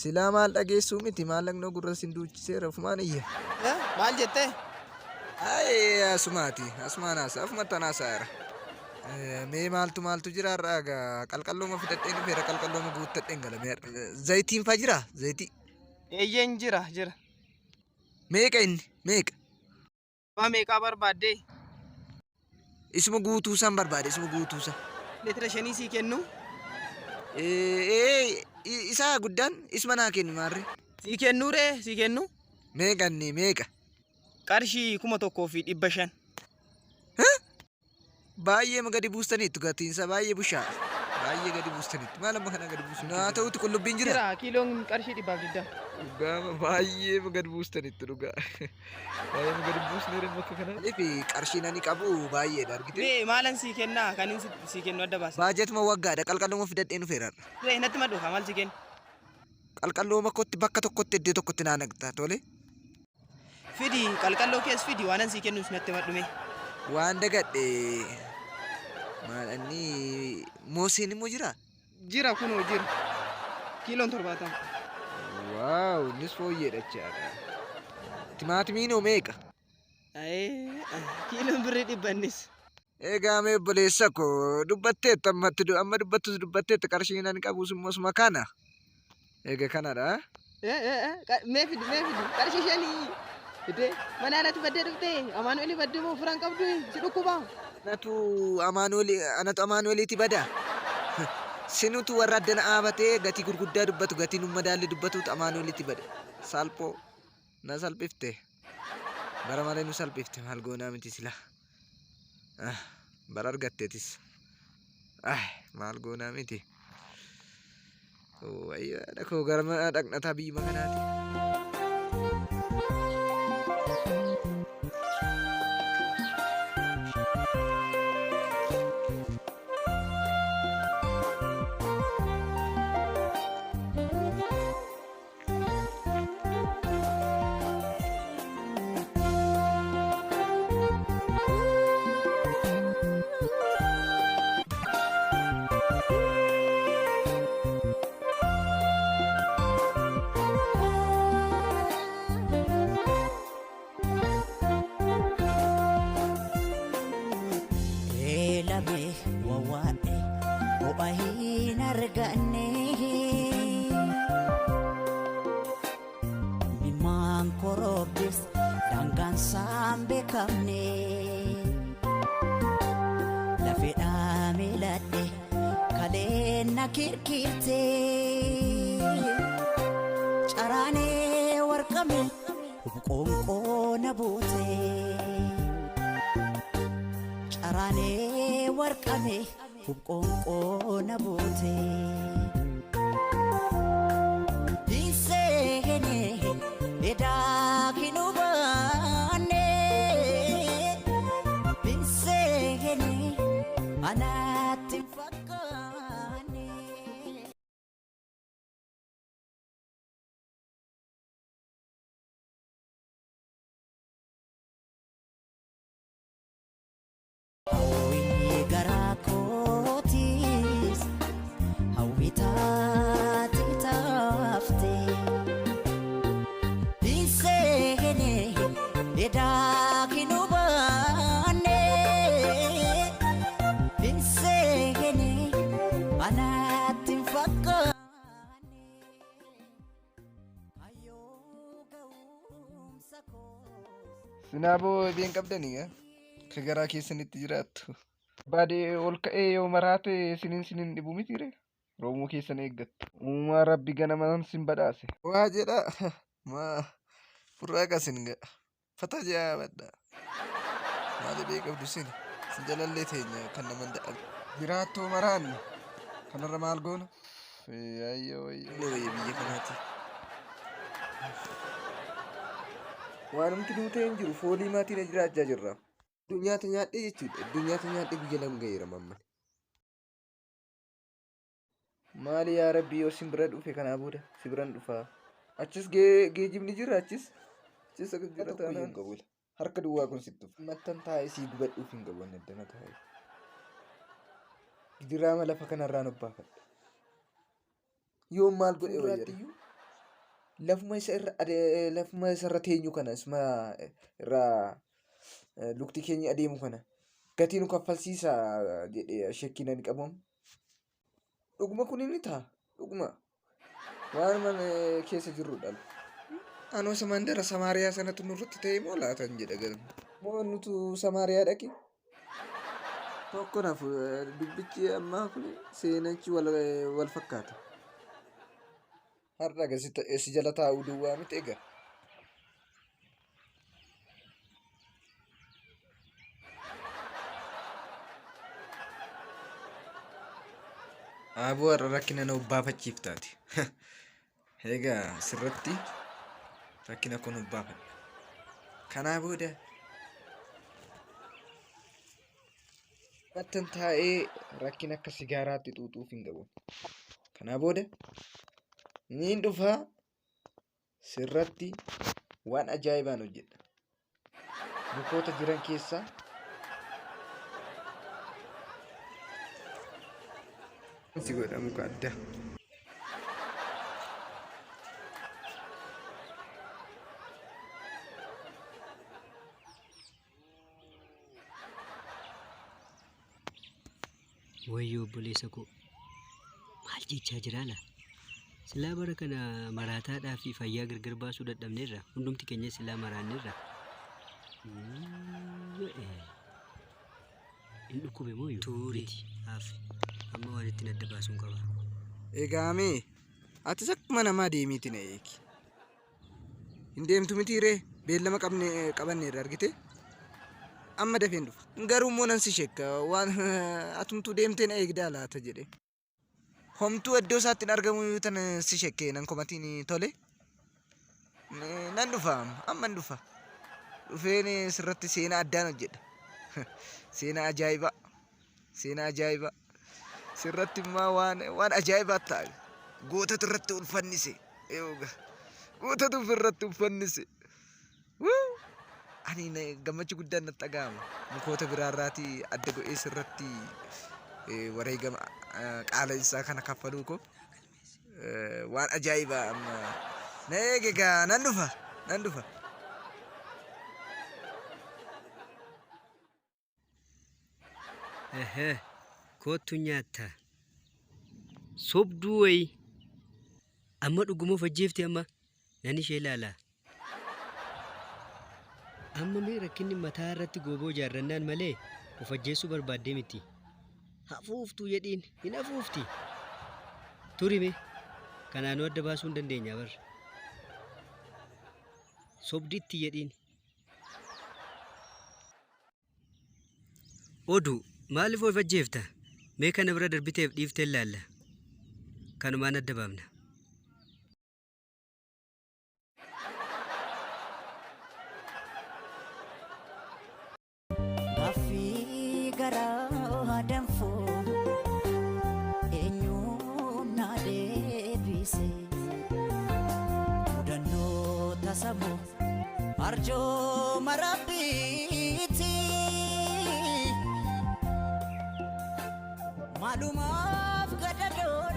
Silaa maal dhageessuu miti maallaqnoo gurra sin duuchiseera ofumaan iyya. Maal jettee? Ayi asumaati asumaan haasa afumattan haasa'eera. Mee maaltu maaltu jira har'a egaa qalqallooma fidadheen dhufeera qalqallooma guuttadheen gala mee har'a. Zayitiin faa jira zayitii. Eeyyeen jira jira. Meeqa inni meeqa? Abbaa meeqaa barbaaddee? Isuma guutuu isaan barbaade isuma guutuu isaa. Leetira shanii sii kennu. Ee isaa guddaan isuma naa kennu maarree. Sii kennuu ree sii kennu. Meeqa inni meeqa? Qarshii 1500. Baay'ee gadi buustaniittu gatiinsa baay'ee bushaa. Baay'ee gadi buustaniittu. Maal amma kana gadi buusu? Naa ta'utti qullubbiin jira. Jira kiiloon qarshii 120. Dhugaa baay'ee gadi buustaniittu dhugaa. Baay'ee gadi buusnee bakka kana. Maaliif qarshiin ani qabu baay'eedha argite. Mee maalan sii kennaa kan inni sii kennu adda baasa. Baajetuma waggaadha qalqalluma fidadhee dhufeera. Ree natti madhu kaa maal sii kennu? Qalqallooma kootti bakka tokkotti iddoo tokkotti naa naqxa tole. Fidi qalqalloo kees fidi waanan sii kennus natti madhu mee. Waan dagadhe maal inni mooseen immoo jira? Jira kunoo jira. Kiiloon 70. Waaw innis fooyyeedha jechaadha. Timaatimiin hoo meeqa? Kiiloon birrii 100 innis. Egaa mee obboleessa koo dubbatteetta ammatti amma dubbattus dubbatteetta qarshiin ani qabus immoo suma kana. Egaa kanadha. Mee fidi mee fidi qarshii shanii. Fidee mana anatti baddee dhuftee Amaanu'eelii baddee moo firaan qabdu si dhukkuba. Anatu Amaanu'eelii anatu Amaanu'eeliiti bada. Sinutu warra addana dhaabatee gatii gurguddaa dubbatu gatii nun madaalle dubbatuutu Amaanu'eeliiti bada. Salphoo na salphifte. Bara malee nu salphifte maal goonaa miti silaa. Ah, bara argatteetis. Ah, maal goonaa miti. Wayyaadha koo gara mana dhaqnataa biyyuma kanaati. Eelame wawwaadhe ho'a hin arganne. Mimmaan korobbis daangaan isaan beekamne. Lafeedhaa miiladhe kaleen na kirkirte. Caraanee warqame qoonqoo na buute. Caraanee warqame qoonqoo na buute. Hinseene edaa hin hubanne. Hinseene anatti hin fakkaanne. Hawwii garaa kootiis hawwii taate taafte. Hin seene edaa hin hubanne. Hin seene anatti hin fakkaanne. Kayyoo ga'umsa koos. Sinaaboo eebeen qabdanii ka garaa keessanitti jiraattu. Baadee ol ka'ee yoo maraate sinin sinin dhibu mitiire. Roomuu keessan eeggattu. Uumaa rabbi ganamaan sin badhaase. Waa jedha maa burraaqa sin ga'a. Fata jaabadha. Maal dhibee qabdu sin. Sin jalallee teenya kan naman dadhabe. Jiraattoo maraanne. Kanarra maal goona? Ayyoo wayyoo. Wayya biyya kanaati. Waanumti nuu ta'e hin jiru. Foolii maatiin jiraachaa jirra. Iddoo nyaata nyaadhee jechuudha. Iddoo nyaata nyaadhee guyya lama ga'eera mamman. Maali yaa rabbi yoo sin bira dhufe kanaa booda si biran dhufaa. Achis geejibni jira achis. Achis akka jira taanaan. Harka duwwaa kun sitti dhufa. Mattan taa'ee sii gubadhuuf hin qabu ani addana taa'ee. Gidiraama lafa kanarraan obbaafadha. Yoon maal godhe wayya. Lafuma isa irra lafuma isa irra teenyu kana isuma irra lukti keenya adeemu kana gatii nu kaffalsiisa jedhee shakkiin ani qabu. Dhuguma kun ni ta'a. Dhuguma. Waan mana keessa jirrudha. Anoo isa mandara Samaariyaa sanatu nurratti ta'e moo laatan jedha galma. Moo nutu Samaariyaa dhaqe? Tokko naaf dubbichi ammaa kun seenachi wal fakkaata. Har'a si jala taa'uu duwwaa miti egaa. Aboo har'a rakkina na obbaafachiiftaati. Egaa sirratti rakkina kun obbaafadha. Kanaa booda battan taa'ee rakkina akka sigaaraatti xuuxuuf hin qabu. Kanaa booda niin dhufaa sirratti waan ajaa'ibaan hojjedha. Mukoota jiran keessaa si godha muka addaa. Wayyoo obboleessa koo maal jechaa jiraa laa? Silaa bara kana maraataadhaa fi fayyaa gargar baasuu dadhabneerra. Hundumti keenya silaa maraanneerra. Hin dhukkube moo Tuuri hafe. Amma waan ittiin adda baasuun qaba. Egaa mee atis akkuma namaa deemiiti na eegi. Hin deemtu mitii ree beellama qabne qabanneerra argite. Amma dafeen dhufa. Garuu immoo nan si shekka waan atumtuu deemtee na eegdaa laata jedhe. Homtuu iddoo isaatti hin argamu yoo tan si shekke nan komatiin tole. Nan dhufa amma hin dhufa. Dhufeen sirratti seenaa addaan hojjedha. Seenaa ajaa'ibaa. Seenaa ajaa'ibaa. Sirratti immoo waan ajaa'ibaa ta'a. Gootatu irratti ulfannise. Eegaa. Gootatu ofirratti ulfannise. Wuu! Ani gammachuu guddaan natti dhaga'ama. Mukoota biraarraatii adda godhee sirratti wareegama qaala'insaa kana kaffaluu koo waan ajaa'ibaa amma. Na eegi egaa nan dhufa nan dhufa. Ehee, koottu nyaatta. Sobduu wayii. Amma dhuguma of ajjeefte amma. Nan ishee ilaala. Amma mee rakkinni mataa irratti gooboo ijaarrannaan malee of ajjeessuu barbaaddee miti. Hafuuftuu jedhiin hin hafuufti. Turi mee. Kanaanuu adda baasuu hin dandeenya bar. Sobditti jedhiin. Oduu, Maaliif of ajjeefta? Mee kana bira darbiteef dhiifteen laalla. Kanumaan adda baafna. Gaaffii garaa danfu eenyu na deebise mudannoo tasamu arjooma rabbiiti maalumaaf gadadoon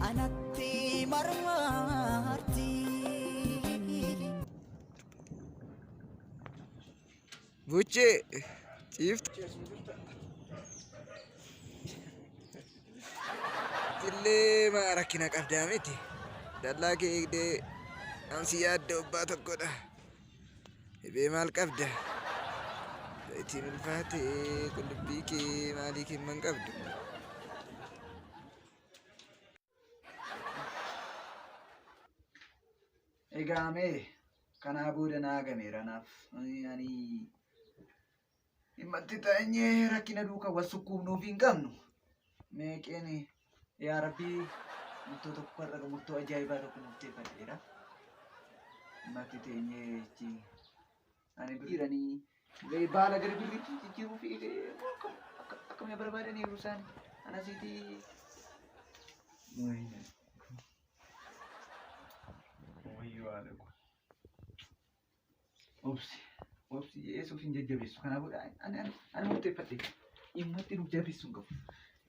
anatti marmarti. Buchee ciiftu. Illee maa rakkina qabdaa miti. Dallaa kee eegdee ansi yaadda obbaa tokkodha. Dhibee maal qabda? Zayitiin ulfaate qullubbii kee maalii kee man qabdu? Egaa mee kanaa booda naa gameera naaf ani dhimmatti ta'anyee rakkina duuka wal sukkuumnuuf hin qabnu. Meeqeen yaa rabbii murtoo tokko har'a murtoo ajaa'ibaa tokko murteeffadheera. Dhimmatti teenyee jechi ani jiranii baala gara birriitti jijjiiruu fi akkuma barbaadaniiru isaan anasiitii. Wayyoo haadha koo. Obsi. Obsi jedhee of hin jajjabeessu. Kanaafuu ani ani ani murteeffadhe. Dhimmatti nuuf jabeessuu hin qabu.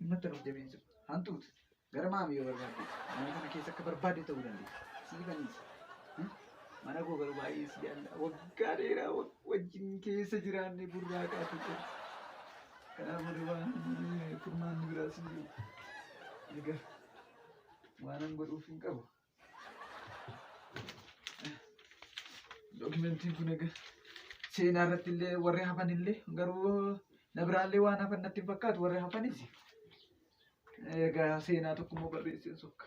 Dhimmatti nuuf jabeessu. Hantuuti. Gara maami yoo barbaadde. Mana kana keessa akka barbaadde ta'uu dandeessa. Siifaniis. Mana koo garuu baay'ee si jaalladha. Waggaa dheeraa wajjin keessa jiraanne burraaqaa turre. Kanaaf waan furmaanni biraas hin jiru. Egaa waanan godhuuf hin qabu. Dookimentiin kun egaa seenaa irratti illee warri hafan illee garuu na biraallee waan hafan natti hin fakkaatu warri hafanis. Egaa seenaa tokkommoo barreesseen sokka.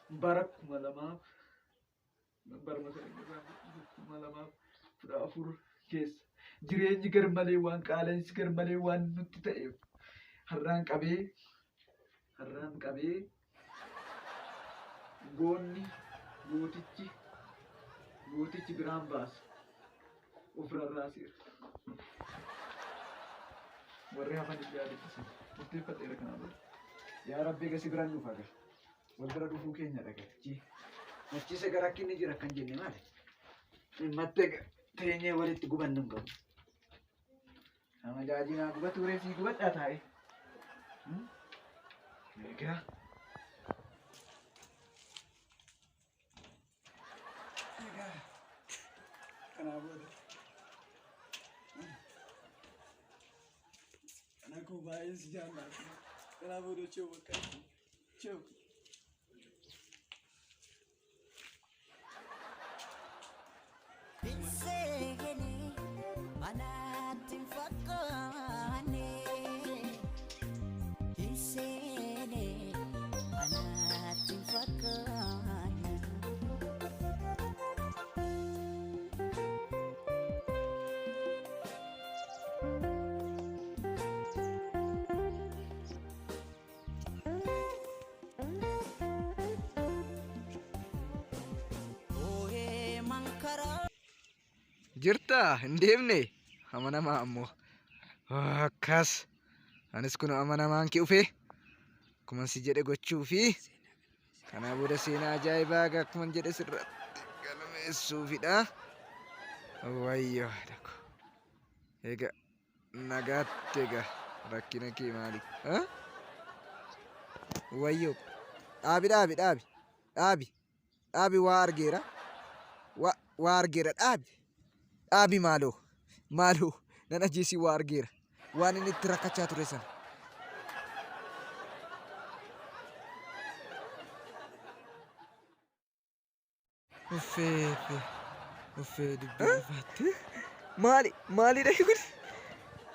Bara 2000 baruma sana 2014 keessa jireenyi garmalee waan qaala'insi garmalee waan nutti ta'eef har'aan qabee goonni gootichi biraan baasa of rarraaseera. Warri hafan illee yaadachiisan murteeffadheera kanaaf. Yaa Rabbi egaa si biraan dhufa gaa. Wal bira dhufuu keenya dhagachi. Machiisa gara rakkinni jira kan jenne maali? Mattee teenyee walitti gubannu hin qabu. Nama jaajinaa gubatu reesii gubadhaa taa'e. Egaa. Egaa. Kanaa booda. Kana koo baay'ee si jaalladha. Kanaa booda choo bakka. Choo. Binseeni anatti hin fakkaanne. Binseeni anatti hin fakkaanne. Oohee mankaraa. Jirtaa hin deemne amanamaa ammoo akkas anis kun amanamaan kee dhufee akkuma si jedhe gochuu fi kanaa booda seenaa ajaa'ibaa akkuma jedhe sirratti galmeessuufidha. Wayyoo haadha. Egaa nagaatti egaa rakkina kee maali? Wayyoo dhaabi dhaabi dhaabi dhaabi dhaabi waa argeera waa argeera dhaabi. Dhaabi maaloo maaloo nan ajjeesii waa argeera waan inni itti rakkachaa ture sana. Uffee uffee dubbii ulfaatte. Maali maalidha kun?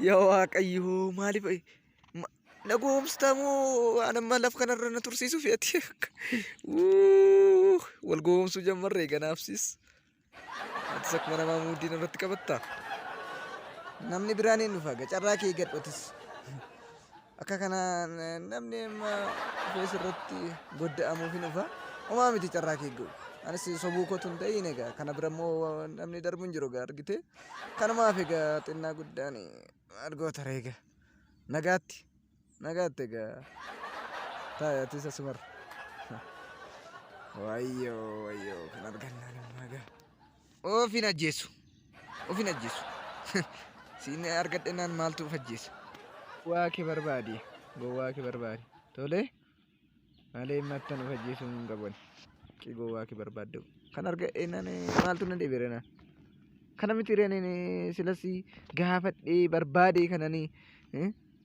Yaa Waaqayyoo maaliif na goomsita moo waan amma lafa kanarra na tursiisuuf ati? Wal goomsuu jammarree ganaafsis. Atis akkuma namaa muuddiin irratti qabattaa? Namni biraan hin dhufa carraa kee gadhotis. Akka kanaan namni amma dhufee sirratti godda'amuuf hin dhufa. Homaa miti carraa kee ga'u. Anis sobuu kootu hin ta'in egaa kana bira immoo namni darbu hin jiru egaa argite. Kanumaaf egaa xinnaa guddaan argoota egaa. Nagaatti nagaatti egaa taa'e atis asumarra. Wayyoo wayyoo kan argannaan immoo egaa. Ofin ajjeesu. Ofin ajjeesu. Siin argadhennaan maaltu of ajjeesa? Gowwaa kee barbaadi. Gowwaa kee barbaadi. Tole. Malee mattan of ajjeesuu hin qabu. Qi gowwaa kee barbaaddu. Kan argadhennaan maaltu na dhibe renaan? Kana miti reneen silas gaafadhee barbaadee kanani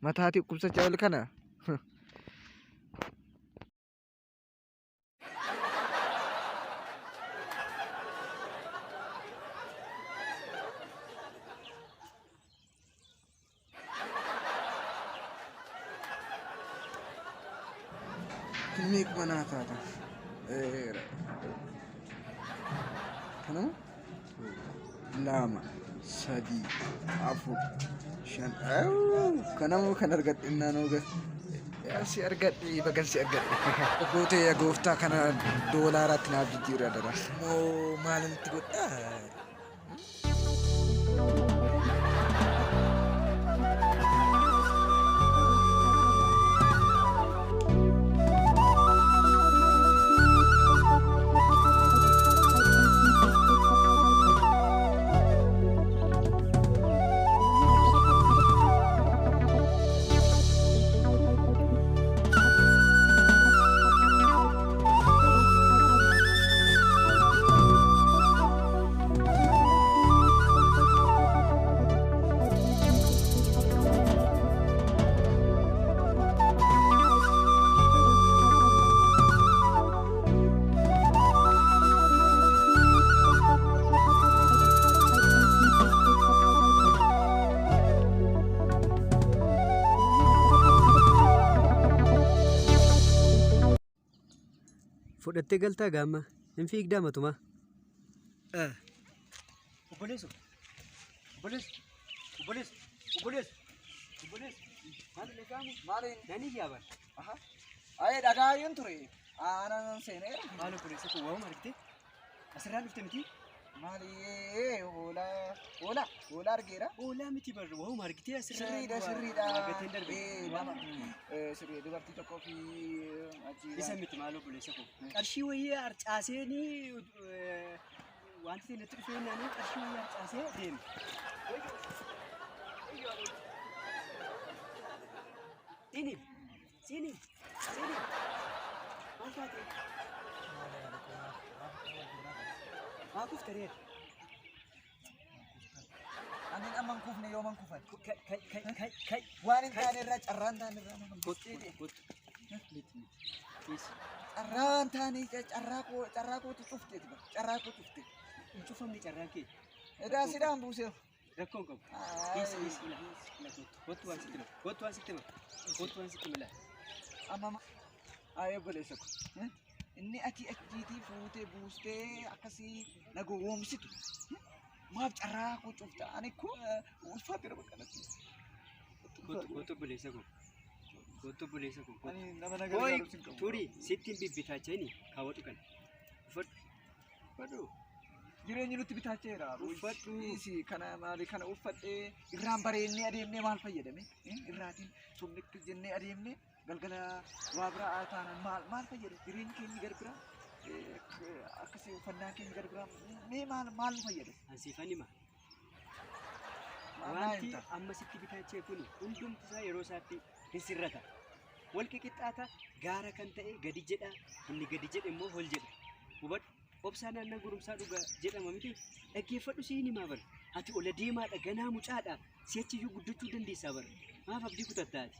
mataatii dhukkubsachaa ol kana. Meequma naa taata? Kanuma? 2, 3, 4, 5. Kanamoo kan argadhe naannoo si argadhe bagan si argadhe. Gootee yaa gooftaa kana doolaaraatti naaf jijjiirra dara. Moo maalin itti godhaa? Fudhattee galtaa gaamma. Hin fiigdaa matumaa. Obboleessu. Obboleessu. Obboleessu. Obboleessu. Obboleessu. Maal dhaga'amu? Maaliin? Nani yaaban? Ayee dhagaayyuun ture. Aanaan seeneera. Maal obboleessa koo waa'uma argite? Asirraan dhufte miti? Maali hoolaa hoolaa hoolaa argeera. Hoolaa miti barri waa'uma argitee asirraa. Sirriidha sirriidha. Gateen darbe. Nama sirrii dubartii tokkoo fi achi. Isa miti maal obboleessa koo. Qarshii wayii harcaaseenii wanti ta'e natti dhufee naanii qarshii wayii harcaasee deeme. Siini siini siini maal taate? Maa kufte reer? Ani amma hin kufne yoo man kufan. Kai kai kai kai. Waan hin taane irraa carraan taane irraa nama Kottu kottu. Miti miti. Dhiisi. Carraan taane carraa koo carraa kootu cufte carraa koo cufte. Hin cufamne carraan kee. Edaa sidhaan buuseef. Rakkoo hin qabu. Dhiisi dhiisi ila ila kottu. Kottu waan sitti hima. Kottu waan sitti hima. Kottu waan sitti hima ila. Amma ayee obboleessa ko. Inni ati achiitii fuutee buustee akkasii na gowwoomsitu. Maaf carraa koo cufta? Ani koo ulfaateera bakka natti. Kottu kottu obboleessa koo. Kottu obboleessa koo. Kottu. Ani nama na Hooyi gargaaru sin qabu. turii sitti hin bibbitaachani kaawwadhu kana. Uffadhu. Uffadhu. Jireenyi nutti bitaacheera. Uffadhu. Dhiisi kana maali kana uffadhee irraan bareennee adeemnee maal fayyadame? Irraatiin somni akkas jennee adeemnee galgala waa biraa taanaan maal maal fayyada? Jireenyi keenya gar biraa akkasii uffannaan keenya gar biraa mee maal maal nu fayyada? Ansiifan hima. Maal naa Wanti himta? amma sitti bitaachee kun hundumti isaa yeroo isaatti hin sirrata. Wal qixxaata gaara kan ta'e gadi jedha inni gadi jedhe immoo ol jedha. Hubadhu obsaa naannoo gurumsaa dhugaa jedhama miti dhaggeeffadhu siin himaa bara. Ati ola deemaadha ganaa mucaadha si'achiyyuu guddachuu dandeessaa bara. Maaf abdii kutattaati?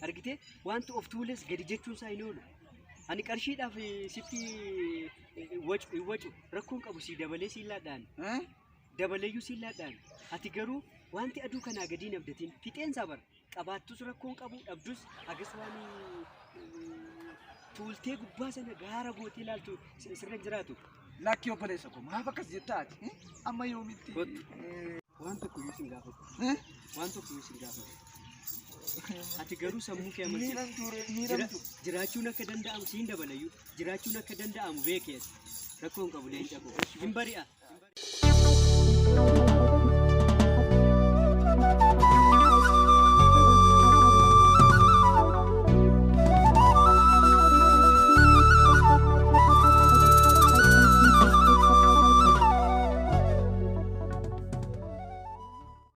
Argitee wanti of tuules gadi jechuun isaa hin oolu. Ani qarshiidhaaf sitti wacu hin wacu rakkoon qabu sii dabalee siin laadhaan. Dabaleeyyuu siin laadhaan. Ati garuu wanti aduu kanaa gadi hin abdatiin fixeensaa bara. Qabaattus rakkoon qabu dhabdus hagas waan tuultee gubbaa sana gaara gootee ilaaltu sirra hin jiraatu. Lakki obboleessa koo maaf akkas jettaa ati? Amma yoomitti? Kottu. Waan tokko iyyuu sin gaafatu. Waan tokko iyyuu sin gaafatu. Ati garuu sammuu kee amansiisi. Miidhamtuu miidhamtu. Jiraachuun akka danda'amu siin dabalayyuu jiraachuun akka danda'amu beeki ati. Rakkoo hin qabu leenca koo. Hin bari'a.